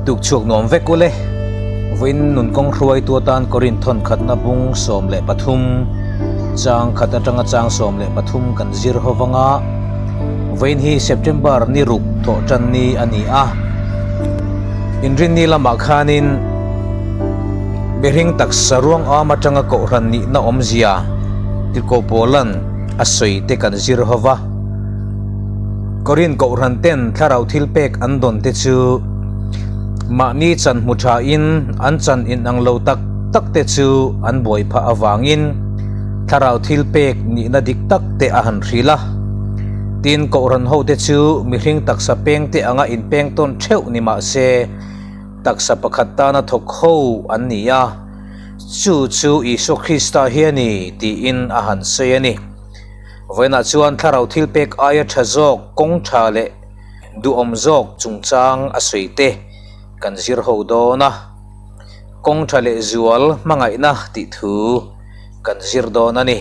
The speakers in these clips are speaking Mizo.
Tukchhuak nuam vek ule. Vawiin nun kawng hruaitu atan Korin thawn khatna bung 13 chang khat atanga chang 13 kan zir ho vang a. Vawiin hi September ni ruk thawh tan ni a ni a. Inrinni lamah khanin mihring taksa ruang am atanga kohhran nihna awmzia Tirhkoh Paula'n a sawi te kan zir ho va. Korin kohhran ten thlarau thil pek an dawn te chu mahni chan hmu tha in an chan in ang lo tak tak te chu an buai phah avangin thlarau thil pek nihna dik tak te a han hrilh a. Tin, kohhran ho te chu mihring taksa peng te anga inpeng tawn theuh ni mah se taksa pakhat tana thawk ho an ni a, chu chu Isua Krista hi a ni tiin a han sawi a ni. Vawiinah chuan thlarau thil pek aia tha zawk, kawng tha leh duhawm zawk chungchang a sawi te kan zir ho dawn a. Kawng tha leh zual hmangaihna tih thu kan zir dawn a ni.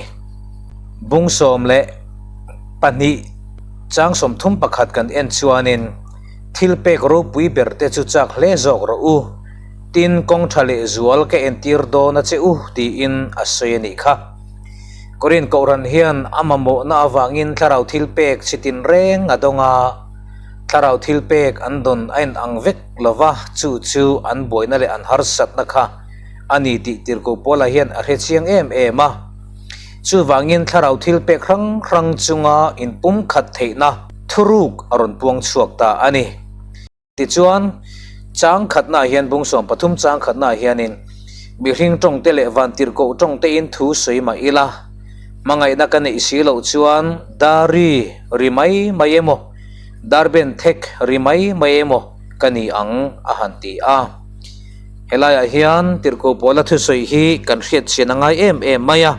Bung 12 chang 31 kan en chuanin thil pek ropui ber te chu chak hle zawk rawh u, tin kawng tha leh zual ka entir dawn a che u tiin a sawi a nih kha. Korin Kohhran hian a mamawhna avangin thlarau thil pek chi tinreng a dawng a, thlarau thil pek an dawn a in ang vek lo va, chu chu an buaina leh an harsatna kha a ni tih Tirhkoh Paula hian a hre chiang em em a. Chuvangin thlarau thil pek hrang hrang chunga inpumkhat theihna thuruk a rawn puang chhuak ta a ni. Tichuan, chang khatnaah hian bung 13 chang khatnaah hianin mihring tawngte leh vantirhkoh tawngtein thu sawi mah ila, hmangaihna ka neih si loh chuan dar ri ri mai mai emaw, dar ben thek ri mai mai emaw ka ni ang a han ti a. Helaiah hian tirhkoh pawla thusawi hi kan hriat chian a ngai em em mai a.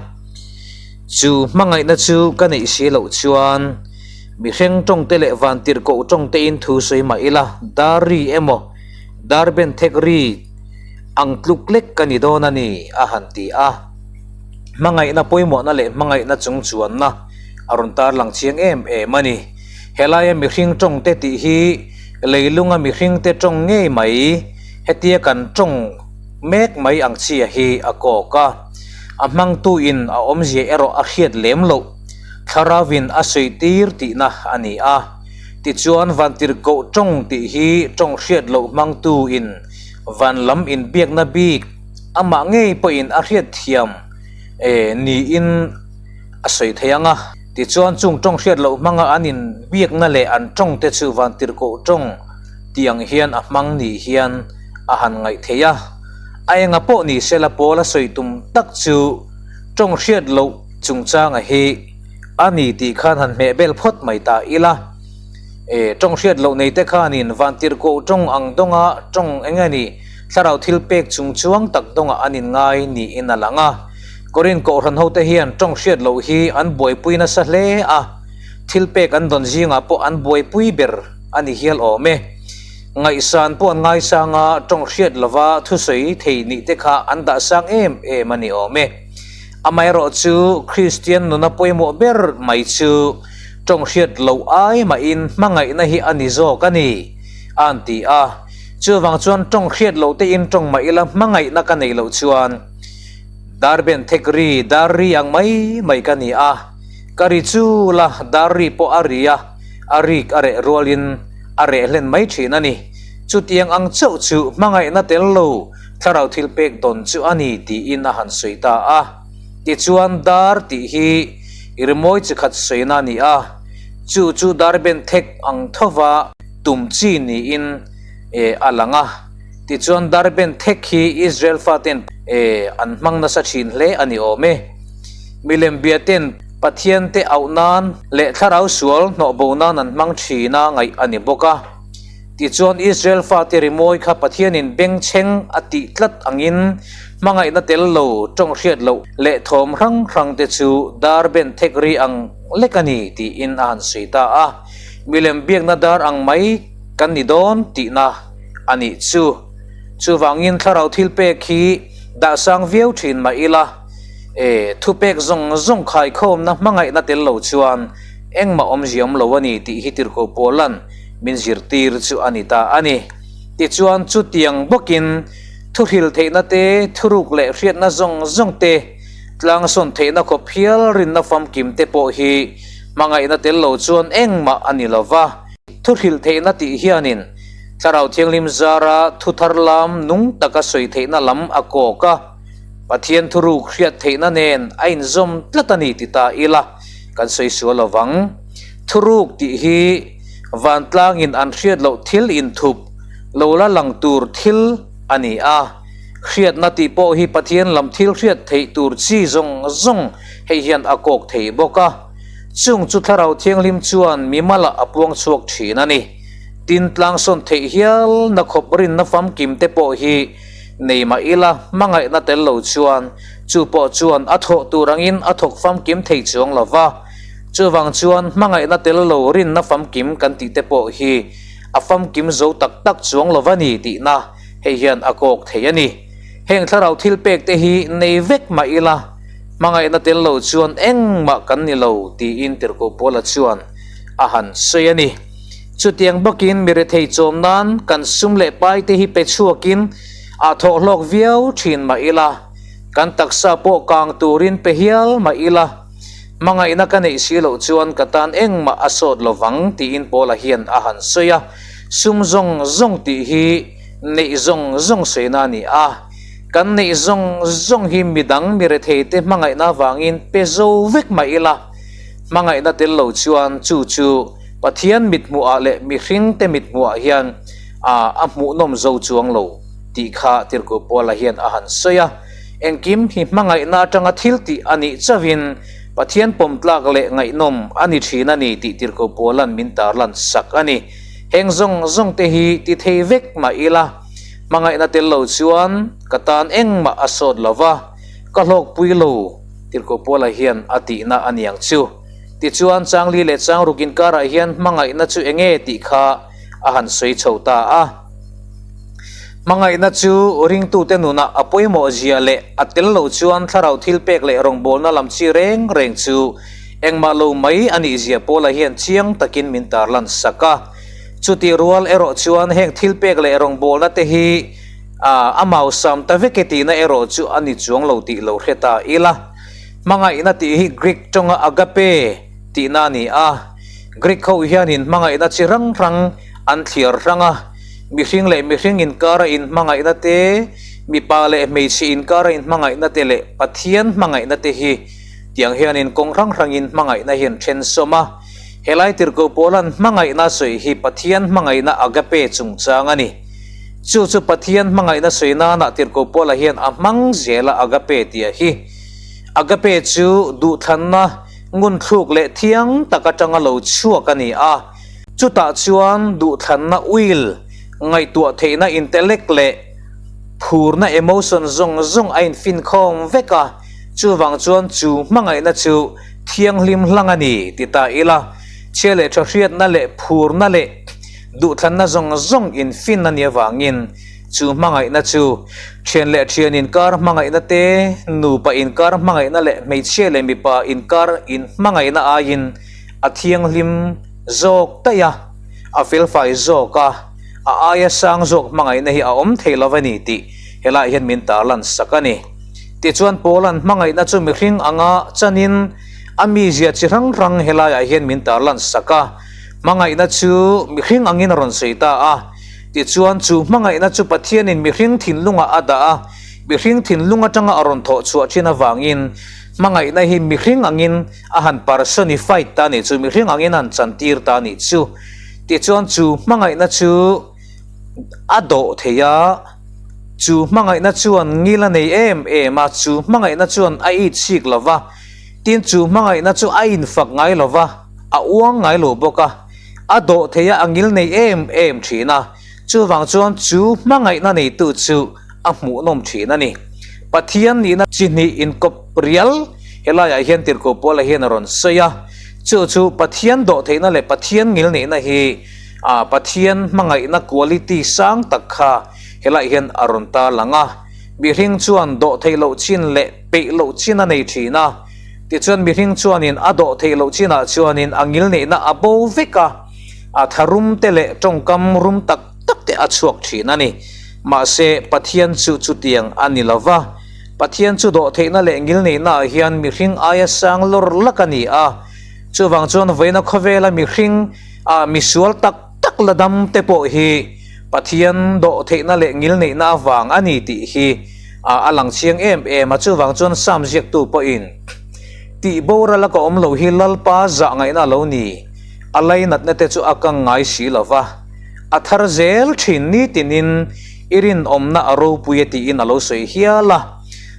Chu hmangaihna chu ka neih si loh chuan Mihring tawngte leh vantirhkoh tawngtein thu sawi mah ila, dar ri emaw, dar ben thek ri ang tluk lek ka ni dawn a ni, a han ti a. Hmangaihna pawimawhna leh hmangaihna chung chuanna a rawn tarlang chiang em em a ni. Helaia mihring tawngte tih hi leilunga mihringte tawng ngei mai, hetia kan tawng mek mai ang chia hi a kawk a. A hmangtuin a awmzia erawh a hriat lem loh. Thlaravin a sawi tir tihna a ni a. Tichuan vantirhkoh tawng tih hi tawng hriat loh hmangtu in van lam inbiakna bik amah ngei pawhin a hriat thiam niin a sawi thei ang a. Tichuan chung tawng hriat loh hmanga an inbiakna leh an tawng te chu vantirhkoh tawng tih ang hian a hmang ni hian a han ngaih theih a. A enga pawh ni sela pawl a sawi tum tak chu tawng hriat loh Chungchanga hi a ni tih khan han hmeh bel phawt mai ta ila. E, tawng hriat loh nei te khanin vantirhkoh tawng ang dawnga tawng eng nge ni, thlarau thil pek chung chuang tak dawngah an inngai niin a lang a. Korin kohhran hote hian tawng hriat loh hi an buaipui nasa hle a, thil pek an dawn zingah pawh an buaipui ber a ni hial awm e. Ngaihsan pawh an ngaisang a, tawng hriat lova thusawi thei nih te kha an dah sang em em a ni awm e. Amaherawh chu Kristian nuna pawimawh ber mai chu tawng hriat loh ai mahin hmangaihna hi a ni zawk a ni, a an ti a. Chuvang chuan tawng hriat loh tein tawng mah ila hmangaihna ka neih loh chuan dar ben thek ri, dar ri ang mai mai ka ni a. Ka ri chu la dar ri pawh a ri a, a rik a reh rualin a reh hlen mai thin a ni. Chutiang ang chauh chu hmangaihna tel lo Thlarau thil pek dawn chu a ni tiin a han sawi ta a. Tichuan dar tih hi i rimawi chi khat sawina a ni a, chu chu dar ben thek ang thova tum chi niin a lang a. Tichuan dar ben thek hi Israel faten an hmang nasa thin hle a ni awm e. Milem bia ten Pathian te auh nan leh thlarau sual hnawh bo nan an hmang thin a ngaih a ni bawk a. Tichuan Israel fate rimawi kha Pathianin bengchheng a tih tlat angin hmangaihna tel lo, tawng hriat loh leh thawm hrang hrang te chu dar ben thek ri ang lek a ni tiin a han sawi ta a. Milem biakna dar ang mai kan ni dawn tihna a nih chu. Chuvangin thlarau thil pek hi dah sang viau thin mah ila, e, thupek zawng zawng khaikhawmna hmangaihna tel lo chuan engmah awmzia awm lo a ni tih hi Tirhkoh Paula'n min zirtir chu a ni ta a ni. Tichuan chutiang bawkin thuhril theihna te, thuruk leh hriatna zawng zawng te, tlangsawn theihna khawp hial rinna famkim te pawh hi hmangaihna tel lo chuan engmah a ni lo va. Thuhril theihna tih hianin Thlarau Thianghlim zara thu thar lam nung taka sawi theihna lam a kawk a, Pathian thuruk hriat theihna nen a inzawm tlat a ni ti ta ila kan sawi sual lo vang. Thuruk tih hi vantlangin an hriat loh thil inthup lo la lang tur thil a ni a, hriatna tih pawh hi Pathian lam thil hriat theih tur chi zawng zawng hei hian a kawk thei bawk a, chung chu Thlarau Thianghlim chuan mimalah a puang chhuak thin a ni. Tin, tlangsawn theih hial na khawp rinna famkim te pawh hi nei mah ila hmangaihna tel lo chuan chu pawh chuan a thawh tur angin a thawk famkim thei chuang lo va. Chuvang chuan hmangaihna tel lo rinna famkim kan tih te pawh hi a famkim zo tak tak chuang lo va ni tihna hei hian a kawk thei a ni. Heng thlarau thil pek te hi nei vek mah ila hmangaihna tel lo chuan engmah kan ni lo tiin Tirhkoh Paula chuan a han sawi a ni. Chutiang bawkin mi rethei chawm nan kan sum leh pai te hi pe chhuakin a thawh hlawk viau thin mah ila, kan taksa pawh kang turin pe hial mah ila, hmangaihna ka neih si loh chuan ka tan engmah a sawt lo vang tiin Paula hian a han sawi a, sum zawng zawng tih hi neih zawng zawng sawina a ni a, kan neih zawng zawng hi midang mi rethei te hmangaihna avangin pe zo vek mah ila, hmangaihna tel lo chuan chu chu Pathian mithmuhah leh mihringte mithmuhah hian a hmuhnawm zo chuang lo tih kha Tirhkoh Paula hian a han sawi a. Engkim hi hmangaihna atanga thil tih a nih chauhin Pathian pawmtlak leh ngaihnawm a ni thin a ni tih Tirhkoh Paula'n min tarlan sak a ni. Heng zawng zawng te hi ti thei vek mah ila, hmangaihna tel lo chuan ka tan engmah a sawt lo va, ka hlawkpui lo, Tirhkoh Paula hian a tihna a niang chu. Tichuan, Changli leh Changruk inkarah hian hmangaihna chu eng nge tih kha a han sawi chho ta a. Hmangaihna chu ringtute nunah a pawimawh zia leh a tel lo chuan thlarau thilpek leh rawngbawlna lam chi reng reng chu engmah lo mai a nih zia Paula hian chiang takin min tarlan sak a. Chutih rual erawh chuan heng thilpek leh rawngbawlna te hi a mausam ta vek e tihna erawh chu a ni chuang lo tih lo hre ta ila. Hmangaihna tih hi Greek tawnga agape tihna a ni a. Greek ho hianin hmangaihna chi hrang hrang an thliar hrang a. Mihring leh mihring inkara inhmangaihna te, mipa leh hmeichhe inkara inhmangaihna te leh Pathian hmangaihna te hi tiang hianin kawng hrang hrangin hmangaihna hian then sawm a. Helai tirhkoh pawlan hmangaihna sawi hi Pathian hmangaihna agape chungchang a ni. Chu chu Pathian hmangaihna sawi nana tirhkoh pawla hian a hmang zela agape tia hi. Agape chu duhthlanna ngunthluk leh thiang tak atanga lo chhuak a ni a, chutah chuan duhthlanna will, ngaihtuah theihna intellect leh phurna emotion zawng zawng a infinkhawm vek a, chuvang chuan chu hmangaihna chu thianghlim hlang a ni ti ta ila, chhia leh tha hriatna leh phurna leh duhthlanna zawng zawng infin a nih avangin Chu hmangaihna chu thian leh thian inkar hmangaihna te, nupa inkar hmangaihna leh hmeichhia leh mipa inkar inhmangaihna aiin a thianghlim zawk daih a, a felfai zawk a, a aia sang zawk hmangaihna hi a awm thei lo a ni tih helaiah hian min tarlan sak a ni. Tichuan Paula'n hmangaihna chu mihring anga chanin a mizia chi hrang hrang helaiah hian min tarlan sak a, hmangaihna chu mihring angin a rawn sawi ta a. Tichuan, chu hmangaihna chu Pathianin mihring thinlungah a dah a, mihring thinlung atanga a rawn thawh chhuah thin avangin hmangaihna hi mihring angin a han personified ta a nih chu, mihring angin a han chantir ta a nih chu. Tichuan, chu hmangaihna chu a dawh thei a, chu hmangaihna chuan ngil a nei em em a, chu hmangaihna chuan a itchik lo va, tin chu hmangaihna chu a infak ngai lo va, a uang ngai lo bawk a. A dawh thei a, a ngil nei em em thin a, chuvang chuan chu hmangaihna neitu chu a hmuhnawm thin a ni. Pathian nihna chi hnih inkawp rial helaiah hian Tirhkoh Paula hian a rawn sawi a, chu chu Pathian dawh theihna leh Pathian ngil neihna hi Pathian hmangaihna quality sang tak kha helaiah hian a rawn tarlang a. Mihring chuan dawh theih loh chin leh peih loh chin a nei thin a. Tichuan mihring chuanin a dawh theih loh chinah chuanin a ngilneihna a bo vek a, a tharum te leh tawngkam rum tak tak te a chhuak thin a ni. Mahse, Pathian chu chutiang a ni lo va. Pathian chu dawhtheihna leh ngilneihnaah hian mihring aia sang lawr lak a ni a. Chuvang chuan vawiina khawvela mihring ah misual tak tak la dam te pawh hi Pathian dawhtheihna leh ngilneihna avang a ni tih hi a lang chiang em em a. Chuvang chuan Psalm ziaktu pawhin, Tih boral a ka awm loh hi Lalpa zah ngaihna a lo ni, a lainatna te chu a kang ngai si lo va, a thar zel thin nitinin i rinawmna a ropui e tiin a lo sawi hial a.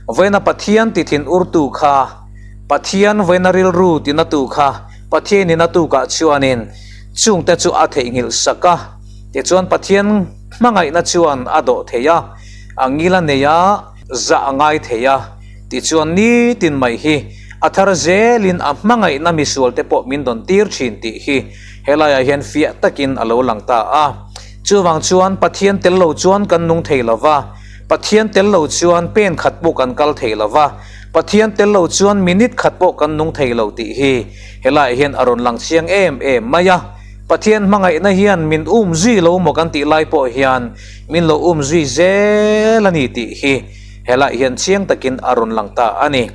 Vawiina Pathian ti thin urtu kha, Pathian vawiina rilru tinatu kha Pathianin a tukah chuanin chungte chu a theihnghilh sak a, tichuan Pathian hmangaihna chuan a dawh thei a, a ngil a nei a, zah a ngai thei a, tichuan nitin mai hi a thar zelin a hmangaihna misualte pawh min dawn tir thin tih hi helaiah hian fiah takin a lo lang ta a. Chuvang chuan Pathian tel lo chuan kan nung thei lo va, Pathian tel lo chuan pen khat pawh kan kal thei lo va, Pathian tel lo chuan minute khat pawh kan nung thei lo tih hi helaiah hian a rawn lang chiang em em mai a. Pathian hmangaihna hian min um zui lo maw kan tih lai pawh hian min lo um zui zel a ni tih hi helaiah hian chiang takin a rawn lang ta a ni.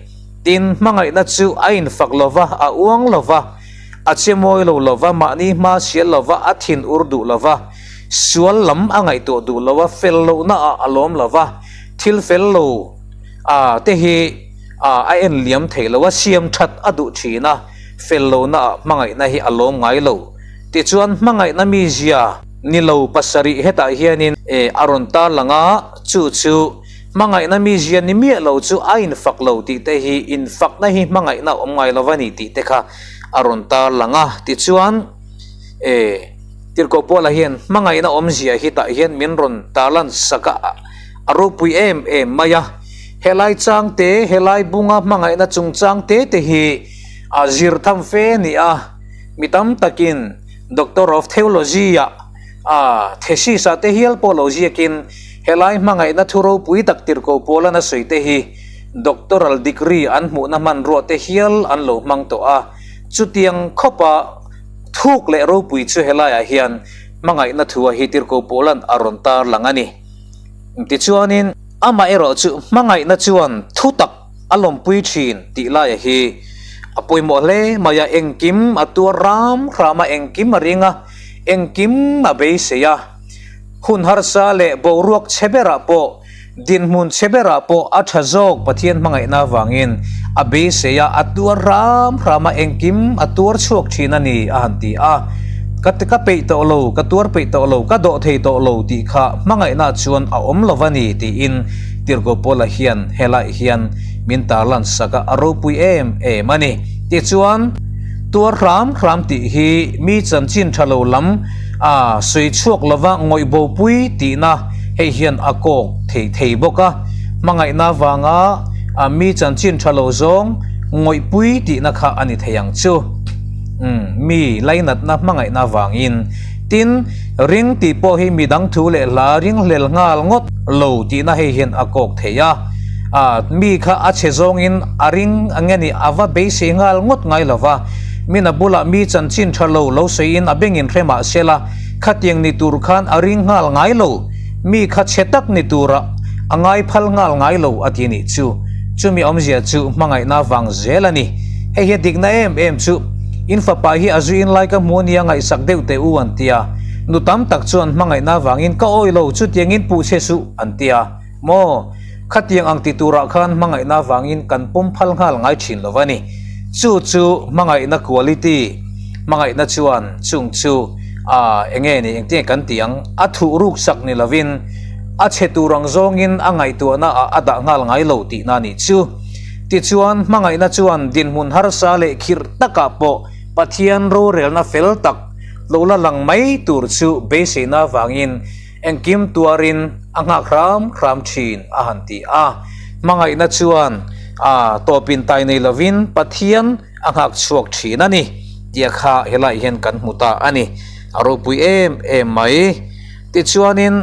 Tin, hmangaihna chu a infak lo va, a uang lo va, A che mawi lo lo va, mahni hma sial lo va, a thin ur duh lo va, sual lam a ngaihtuah duh lo a, fel lohna ah a lawm lo va, thil fel lo ah te hi a en liam thei lo a, siam that a duh thin a, fel lohna ah hmangaihna hi a lawm ngai lo. Tichuan hmangaihna mizia ni lo pasarih hetah hianin a rawn tarlang a, chu chu Hmangaihna mizia ni miah lo chu a infak lo tih te hi infakna hi hmangaihna awm ngai lo va ni tih te kha a rawn tar lang a. Tichuan, e, Tirhkoh Paula hian hmangaihna awmzia hi tah hian min rawn tarlan sak a, a ropui em em mai a. Helai chang te, helai bunga hmangaihna chungchang te te hi a zir tham fe a ni a. Mi tam takin Doctor of Theology-ah A thesis ah te hial pawh lo ziakin helai hmangaihna thu ropui tak tirhkoh pawl an a sawi te hi doctoral degree an hmuhna hmanrua te hial an lo hmang tawh a, chutiang khawpa thuk leh ropui chu helaiah hian hmangaihna thu a hi tirhkoh pawl an a rawn tarlang a ni. Tichuanin amaherawh chu hmangaihna chuan thu tak A lawmpui thin tih laia hi a pawimawh hle mai a, engkim a tuar ram hram a, engkim a ring a, engkim a beisei a. Hun harsa leh boruak chhe berah pawh, dinhmun chhe berah pawh a tha zawk Pathian hmangaihna avangin a beisei a, a tuar ram hram a, engkim a tuar chhuak thin a ni a han ti a. Ka ka peih tawh lo, ka tuar peih tawh lo, ka dawh thei tawh lo tih kha hmangaihna chuan a awm lo va ni tiin Tirhkoh Paula hian helaiah hian min tarlan sak a, a ropui em em a ni. Tichuan, tuar hram hram tih hi mi chanchin tha lo lam a sawi chhuak lova ngawih bopui tihna hei hian a kawk thei thei bawk a. Hmangaihna vanga mi chanchin tha lo zawng ngawihpui tihna kha a ni thei ang chu. Umm, mi lainatna hmangaihna vangin. Tin, ring tih pawh hi midang thu leh hla ringhlel nghal ngawt lo tihna hei hian a kawk thei a. A, mi kha a chhe zawngin a ring ang nge ni a va beisei nghal ngawt ngai lo va. Min a bulah mi chanchin tha lo lo sawiin a bengin hre mah se la, khatiang ni tur khan a ring nghal ngai lo. Mi kha chhe tak ni tura a ngai phal nghal ngai lo a ti nih chu. Chumi awmzia chu hmangaihna vang zel a ni. Hei hi a dikna em em chu. In fapa hi a zuiin lai ka hmu a nia ngaihsak deuh teh u an ti a. Nu tam tak chuan hmangaihna vangin ka awi lo chutiangin puh che suh an ti a. Maw? Khatiang ang ti turah khan hmangaihna vangin kan pawm phal nghal ngai thin lo va ni. Chu chu hmangaihna quality, hmangaihna chuan chung chu a enge ni engtinge kan ti ang a thuh ruk sak ni lovin a chhe tur ang zawngin a ngaihtuahna ah a dah nghal ngai lo tihna a nih chu. Tichuan, hmangaihna chuan dinhmun harsa leh khirh takah pawh Pathian rorelna fel tak lo la lang mai tur chu beiseina avangin engkim tuarin a nghak hram hram thin a han ti a. Hmangaihna chuan a tawpin tai nei lovin Pathian a nghak chhuak thin a ni tia kha helaiah hian kan hmu ta a ni. A ropui em em mai. Tichuanin,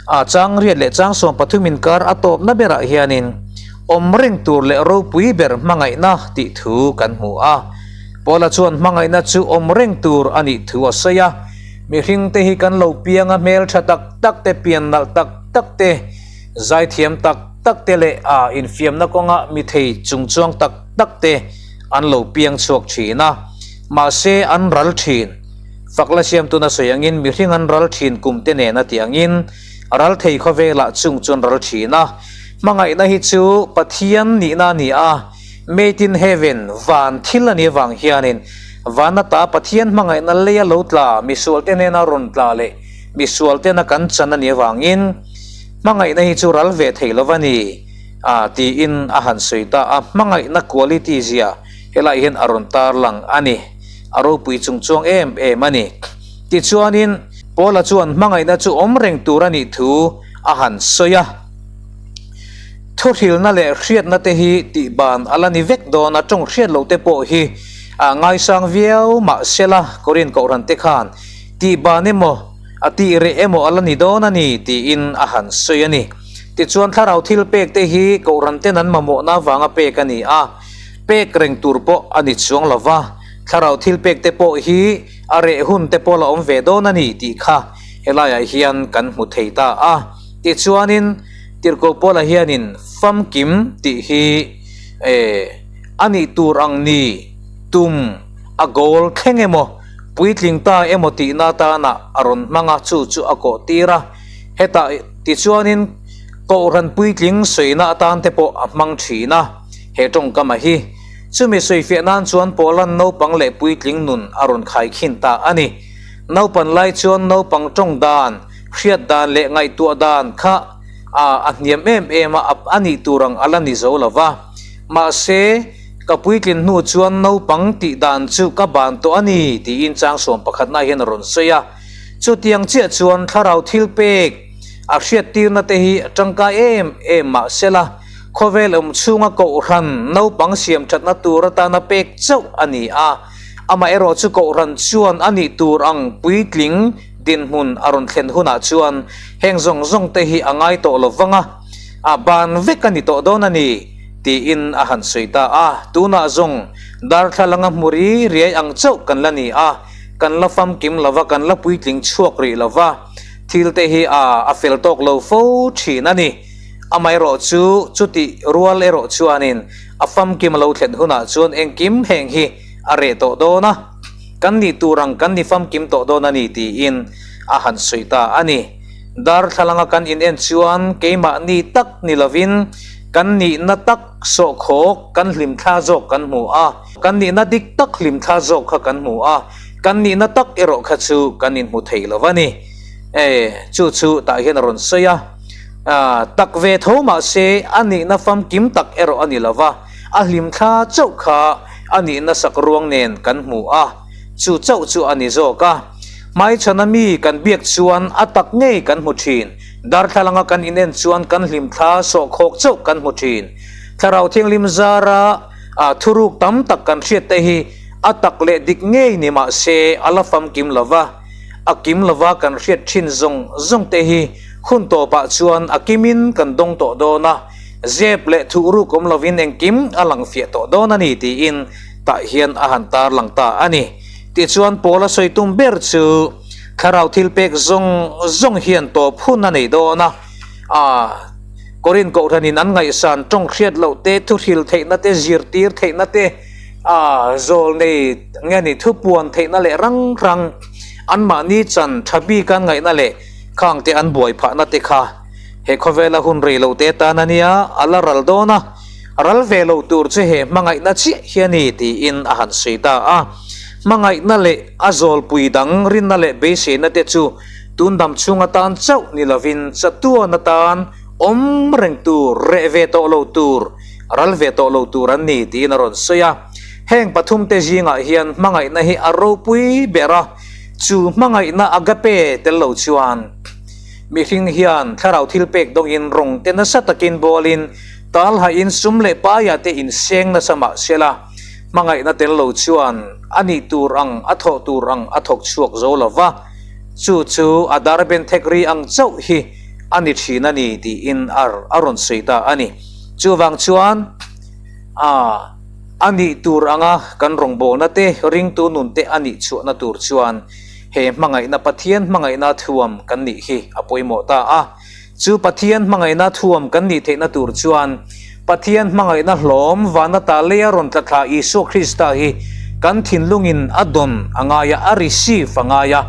a chang riat leh chang 13 inkar a tawpna berah hianin awm reng tur leh ropui ber hmangaihna tih thu kan hmu a. Paula chuan hmangaihna chu awm reng tur a nih thu a sawi a. Mihring te hi kan lo piang a hmeltha tak tak te, pian nalh tak tak te, zaithiam tak tak te leh a infiamna kawnga mi thei chungchuang tak tak te an lo piang chhuak thin a. Mahse an ral thin. Fakla siamtuna sawi angin mihring an ral thin kum te nen a tih angin ral thei khawvelah chung chuan ral thin a. Hmangaihna hi chu Pathian nihna a ni a, made in heaven, van thil a nih avang hianin van ata Pathian hmangaihna leia lo tla misualte hnena rawn tla leh misualtena kan chan a nih avangin hmangaihna hi chu ral ve thei lo va ni a tiin a han sawi ta a. Hmangaihna quality zia helaiah hian a rawn tarlang a ni. A ropui chung chuang em em a ni. Tichuanin Paula chuan hmangaihna chu awm reng tur a nih thu a han sawi a. Thuhrilna leh hriatna te hi tihban a la ni vek dawn a, tawng hriat loh te pawh hi a ngaisang viau mahsela Korin Kohhran te khan tihban emaw a tih reh emaw a la ni dawn a ni tiin a han sawi a ni. Tichuan thlarau thil pek te hi Kohhran ten an mamawhna avanga pek a ni a, pek reng tur pawh a ni chuang lo va, thlarau thil pek te pawh hi a reh hun te pawh la awm ve dawn a ni tih kha helaiah hian kan hmu thei ta a. Tichuanin Tirhkoh Paula hianin famkim tih hi a nih tur ang ni tum a goal thleng emaw puitling ta emaw tihna atana a rawn hmang a, chu chu a kawh tir a. Hetah tichuanin Kohhran puitling sawina atan te pawh a hmang thin a, he tawngkama hi. Chumi sawifiah nan chuan Paula'n naupang leh puitling nun a rawn khaikhin ta a ni. Naupan lai chuan naupang tawng dan, hriat dan leh ngaihtuah dan kha a a hniam em em a, a nih tur ang a la ni zo lo va. Mahse, ka puitlin hnu chuan naupang tih dan chu ka ban tawh a ni, tiin chang sawm pakhatna hian a rawn sawi a. Chutiang chiah chuan thlarau thil pek a hriattirna te hi a tangkai em em mah sela, khawvel awm chhunga kohhran naupang siam thatna tur atana pek chauh a ni a. Amaherawh chu kohhran chuan a nih tur ang puitling dinhmun a rawn thlen hunah chuan heng zawng zawng te hi a ngai tawh lo vang a, a ban vek a ni tawh dawn a ni, tiin a han sawi ta a. Tunah zawng darthlalanga hmu ri riai ang chauh kan la ni a, kan la famkim lo va, kan la puitling chhuak rih lo va, thil te hi a a fel tawk lo fo thin a ni. Amaherawh chu chutih rual erawh chuanin a famkim a lo thlen hunah chuan engkim heng hi a reh tawh dawn a, kan nih tur ang kan ni famkim tawh dawn a ni tiin a han sawi ta a ni. Darthlalanga kan inen chuan keimahni tak ni lovin kan nihna tak sawhkhawk kan hlimthla zawk kan hmu a, kan nihna dik tak hlimthla zawk kha kan hmu a, kan nihna tak erawh kha chu kan inhmu thei lo a ni. E, chu chu tah hian a rawn sawi a. Tak ve tho mahse a nihna famkim tak erawh a ni lo va, a hlimthla chauh kha a nihna sak ruang nen kan hmu a, chu chauh chu a ni zawk a. Hmaichhana mi kan biak chuan a tak ngei kan hmu thin, darthlalanga kan inen chuan kan hlimthla sawhkhawk chauh kan hmu thin. Thlarau Thianghlim zara thuruk tam tak kan hriat te hi a tak leh dik ngei ni mahse a la famkim lo va, a kim lova kan hriat thin zawng zawng te hi hun tawpah chuan a kimin kan dawng tawh dawn a, zep leh thuhruk awm lovin engkim a lang fiah tawh dawn a ni tiin tah hian a han tar lang ta a ni. Tichuan Paula sawi tum ber chu thlarau thil pek zawng zawng hian tawp hun a nei dawn a, a Korin Kohhranin an ngaihsan tawng hriat loh te, thuhril theihna te, zirtir theihna te, a zawl nei nge ni thupuan theihna leh rang rang anmahni chan tha bik an ngaihna leh khang te an buai phahna te kha he khawvela hun rei lo te tan a nia a la ral dawn a, ral ve lo tur chu he hmangaihna chiah hi a ni tiin a han sawi ta a. Hmangaihna leh a zawlpui dang rinna leh beiseina te chu tun dam chhung atan chauh ni lovin chatuan atan awm reng tur, reh ve tawh lo tur, ral ve tawh lo tur an ni tiin a rawn sawi a. Heng pathumte zingah hian hmangaihna hi a ropui ber a, chu hmangaihna agape tel lo chuan mihring hian thlarau thil pek dawngin rawng te nasa takin bawlin tal hain sum leh paiah te inseng nasa mah sela, hmangaihna tel lo chuan a nih tur ang a thawh tur ang a thawk chhuak zo lo va, chu chu a darben thek ri ang chauh hi a ni thin a ni tiin a rawn sawi ta a ni. Chuvang chuan a a nih tur anga kan rawngbawlna te, ringtu nun te a nih chhuahna tur chuan he hmangaihna Pathian hmangaihna thuam kan nih hi a pawimawh ta a. Chu Pathian hmangaihna thuam kan nih theihna tur chuan Pathian hmangaihna hlawm vana ta leia rawn tla thla Isua Krista hi kan thinlungin a dawn a ngai a, a receive a ngai a.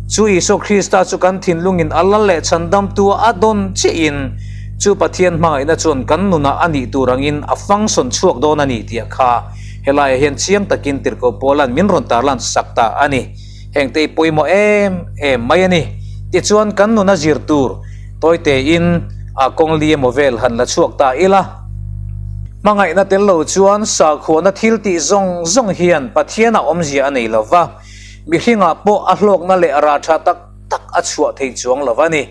Chu Isua Krista chu kan thinlungin a lal leh chhandamtua a dawn chiahin chu Pathian hmangaihna chuan kan nunah a nih tur angin a function chhuak dawn a ni tih kha helaiah hian chiang takin Tirhkoh Paula'n min rawn tarlan sak ta a ni. Hengte i pawimawh em em mai a ni. Tichuan kan nuna zir tur tawi tein a kawng li emaw vel han la chhuak ta ila. Hmangaihna tel lo chuan sakhuana thil tih zawng zawng hian Pathianah awmzia a nei lo va, mihringah pawh a hlawkna leh rah tha tak tak a chhuah thei chuang lo a ni.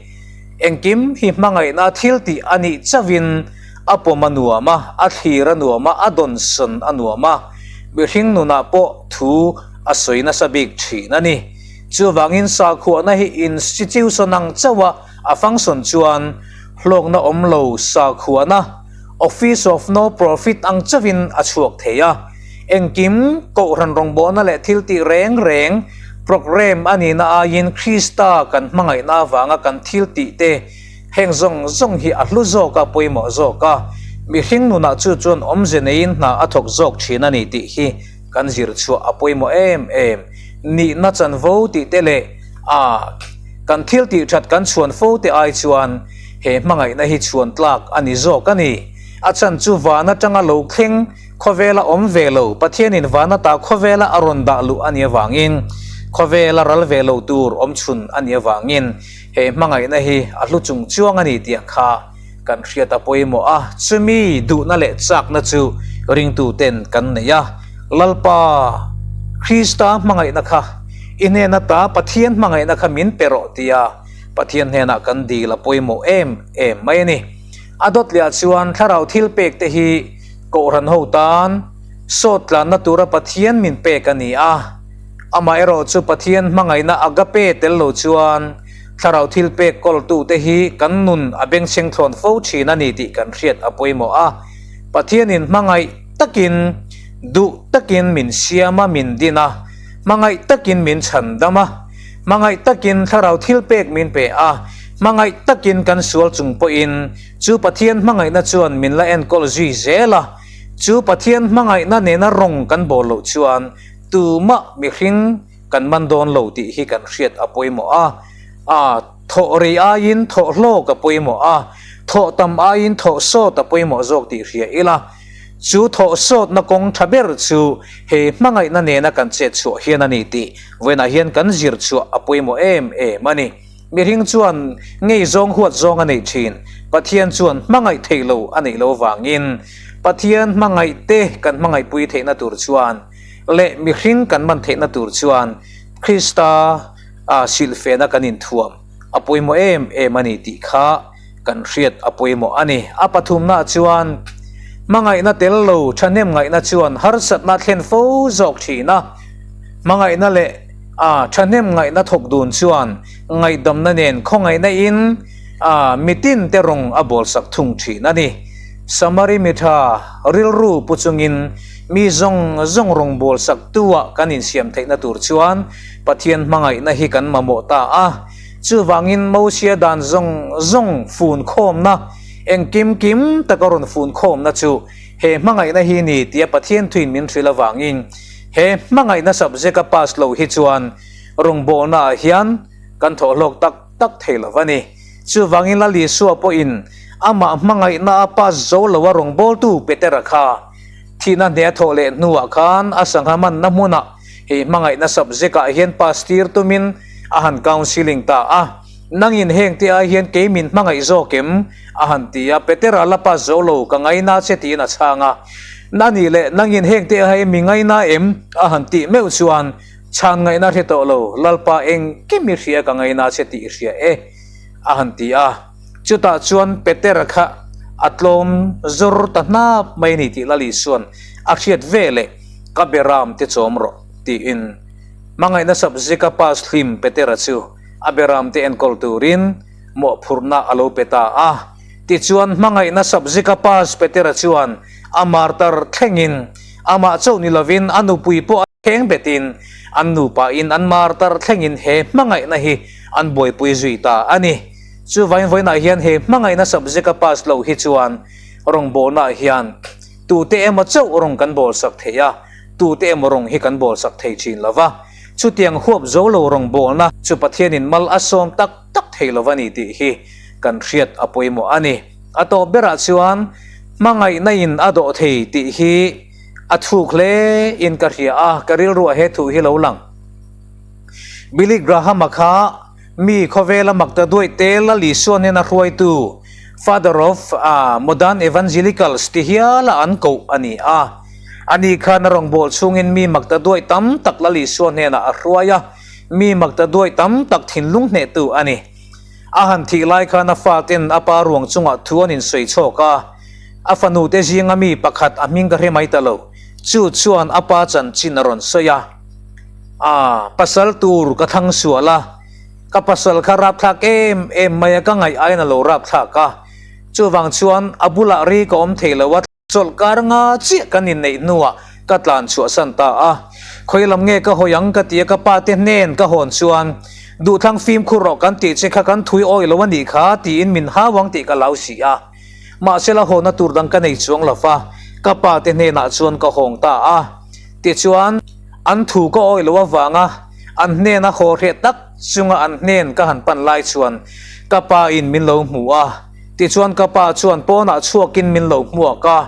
Engkim hi hmangaihna thil tih a nih chauhin a pawm a nuam a, a thlir a nuam a, a dawnsawn a nuam a, mihring nunah pawh thu a sawi nasa bik thin a ni. Chuvangin sakhuahna hi institution ang chauha a function chuan hlawkna awm lo sakhuahna, office of no profit ang chauhin a chhuak thei a. Engkim kohhran rawngbawlna leh thil tih reng reng programme a nihna aiin Krista kan hmangaihna avanga kan thil tih te heng zawng zawng hi a hlu zawk a, pawimawh zawk a, mihring nunah chu chuan awmze neiin hna a thawk zawk thin a ni tih hi kan zir chhuah a pawimawh em em. Nihna chanvo tih te leh a kan thil tih that kan chhuan fo te ai chuan he hmangaihna hi chhuan tlak a ni zawk a ni. A chan chu van atanga lo thleng khawvela awm ve lo Pathianin van ata khawvela a rawn dah luh a nih avangin khawvela ral ve lo tur awm chhun a nih avangin he hmangaihna hi a hlu chung chuang a ni tih kha Kan hriat a pawimawh a, chumi duhna leh chakna chu ringtuten kan nei a. Lalpa, Krista hmangaihna kha i hnen ata Pathian hmangaihna kha min pe rawh tia Pathian hnenah kan dil a pawimawh em em mai a ni. A dawt lehah chuan thlarau thil pek te hi Kohhran ho tan sawt tlanna tura Pathian min pek a ni a. Amaherawhchu Pathian hmangaihna agape tel lo chuan Thlarau thil pek kawltute hi kan nun a bengchheng thlawn fo thin a ni tih kan hriat a pawimawh a. Pathianin hmangaih takin, duh takin min siam a, min din a, hmangaih takin min chhandam a, hmangaih takin thlarau thil pek min pe a, hmangaih takin kan sual chung pawhin chu Pathian hmangaihna chuan min la enkawl zui zel a. Chu Pathian hmangaihna nena rawng kan bawl loh chuan tumah mihring, Kan man dawn lo tih hi kan hriat a pawimawh a, a thawh rei aiin thawh hlawk a pawimawh a, thawh tam aiin thawh sawt a pawimawh zawk tih hria ila, chu thawh sawtna kawng tha ber chu he hmangaihna nena kan chet chhuah hian a ni tih vawiinah hian kan zir chhuah a pawimawh em em a ni. Mihring chuan ngei zawng huat zawng a neih thin, Pathian chuan hmangaih theih lo a neih lo vangin Pathian hmangaih te kan hmangaihpui theihna tur chuan leh mihring kan man theihna tur chuan Krista a silhfehna kan inthuam a pawimawh em em a ni tih kha kan hriat a pawimawh a ni. A pathumnaah chuan hmangaihna tel lo thahnem ngaihna chuan harsatna thlen fo zawk thin a, hmangaihna leh a thahnem ngaihna thawk dun chuan ngaihdamna nen khawngaihna in a mitin te rawng a bawlsak thung thin a ni. Samari mitha rilru pu chungin Mi zawng zawng rawngbâwl saktu-ah kan insiam theihna tur chuan Pathian hmangaihna hi kan mamawh ta a. Chuvangin Mosia dan zawng zawng fun khawmna, engkim kim taka rawn fun khawmna chu he hmangaihna hi ni tia Pathian thuin min hrilh avangin he hmangaihna subject-a pass lo hi chuan rawngbâwlnaah hian kan thawhhlawk tak tak thei lo a ni. Chuvangin Lal Isua pawhin amah hmangaihna a pass zo lo a rawngbâwltu Petera kha Thihna hne a thawh leh hnuah khan a sangha manna hmunah hei hmangaihna subject ah hian pass tir tumin a han counselling ta a. Nangin heng te ai hian kei min hmangaih zawk em? a han ti a. Petera la pass zo lo, ka ngaina che tiin a chhang a. Na nih leh nangin heng te ai mi ngaina em? a han tih meuh chuan chhan ngaihna hre tawh lo, Lalpa engkim i hria ka ngaina che tih i hria e a han ti a. Chutah chuan Petera kha a tlawm zawr ta hnap mai a ni tih Lal Isua'n a hriat ve leh ka beram te chawm rawh tiin hmangaihna subject-a pass hlim Petera chu a beram te enkawl turin mawhphurhna a lo pe ta a. Tichuan hmangaihna subject-a pass Petera chuan a martar thlengin amah chauh ni lovin a nupui pawh a thleng betin. An nupa in an martar thlengin he hmangaihna hi an buaipui zui ta a ni. Chuvain vawiinah hian he hmangaihna subject a pass loh hi chuan rawngbawlnaah hian tute emaw chauh rawng kan bawlsak thei a, tute emaw rawng hi kan bawlsak thei thin lo va. Chutiang huap zo lo rawngbawlna chu Pathianin mal a sawm tak tak thei lo va ni tih hi kan hriat a pawimawh a ni. A tawp berah chuan hmangaihna in a dawh thei tih hi a thuk hle in ka hria a, ka rilruah he thu hi lo lang. Billy Graham-a kha mi khawvela mak ta duaih te Lal Isua hnena hruaitu, Father of Modern Evangelicals ti hiala an koh a ni a. Ani khan a rawngbâwl chhungin mi mak ta duaih tam tak Lal Isua hnenah a hruai a, mi mak ta duaih tam tak thinlung hnehtu a ni. A han thih lai khan a faten a pa ruang chungah thu an insawi chhawk a, a fanute zinga mi pakhat a hming ka hre mai ta lo, chu chuan a pa chanchin a rawn sawi a. A, pasal tur ka thlang sual a, ka pasal kha rapthlak em em mai a, ka ngaih aiin a lo rapthlak a, chuvang chuan a bulah ri ka awm thei lo a, chawlhkar nga chiah kan inneih hnuah ka tlan chhuahsan ta a, khawi lam nge ka hawi ang ka ti a, ka pa te hnen ka hawn chuan duhthlang fimkhur rawh kan tih che kha kan thui awi lo a nih kha tiin min hau ang tih ka lau si a, mahsela hawnna tur dang ka nei chuang lo va, ka pa te hnenah chuan ka hawng ta a, tichuan. An thu ka awih loh avanga an hnena haw hreh tak chunga an hnen ka han pan lai chuan ka pa in min lo hmu a, tichuan ka pa chuan pawnah chhuakin min lo hmuak a,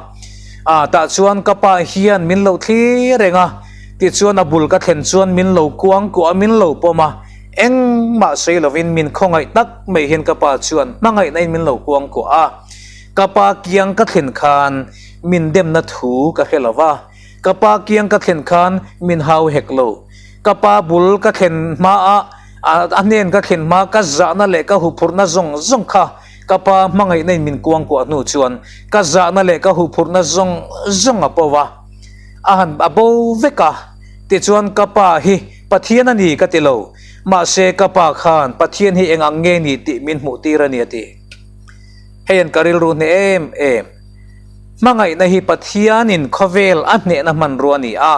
ah tah chuan ka pa hian min lo thlir reng a, tichuan a bul ka thlen chuan min lo kuang kuah a min lo pawm a, engmah sawi lovin min khawngaih tak mai hian ka pa chuan hmangaihna in min lo kuang kuah a, ka pa kiang ka thlen khan min demna thu ka hre lova. Ka pa kiang ka thlen khan min hau hek lo. Ka pa bul ka thlen hmaah, a hnen ka thlen hma ka zahna leh ka huphurhna zawng zawng kha ka pa hmangaihna in min kuangkuah hnu chuan ka zahna leh ka huphurhna zawng zawng a po a, a han a bo vek a. Tichuan ka pa hi Pathian a ni ka ti lo, mahse ka pa khan Pathian hi eng ang nge ni tih min hmuh tir a ni a ti. Hei an ka rilru hneh em em. Hmangaihna hi Pathianin khawvel a hnehna hmanrua a ni a,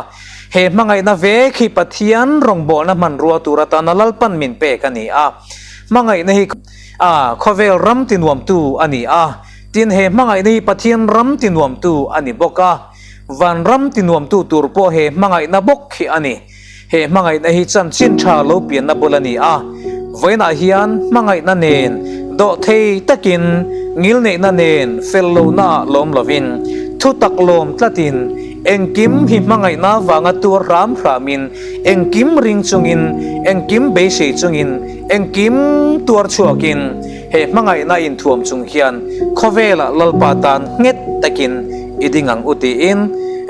he hmangaihna vek hi Pathian rawngbawlna hmanrua tur atana Lalpan min pek a ni a. Hmangaihna hi khawvel ram tinuamtu a ni a, tin he hmangaihna hi Pathian ram tinuamtu a ni bawk a. Van ram tinuamtu tur pawh he hmangaihna bawk hi a ni. He hmangaihna hi chanchin tha lo pianna bul a ni a, vawiinah hian hmangaihna nen dawhthei takin ngilneihna nen fel lohnaah lawm lovin thutak lawm tlatin engkim hi hmangaihna vanga tuar hram hramin engkim ring chungin engkim beisei chungin engkim tuar chhuakin he hmangaihna inthuam chung hian khawvelah Lalpa tan nghet takin i ding ang u tiin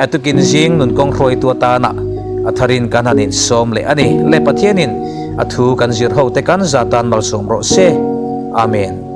a tukin zing nun kawng hruaitu atana a tharin kan han insawm leh a ni. Le Pathianin a thu kan zir ho te kan za tan malsawm rawh se. Amen.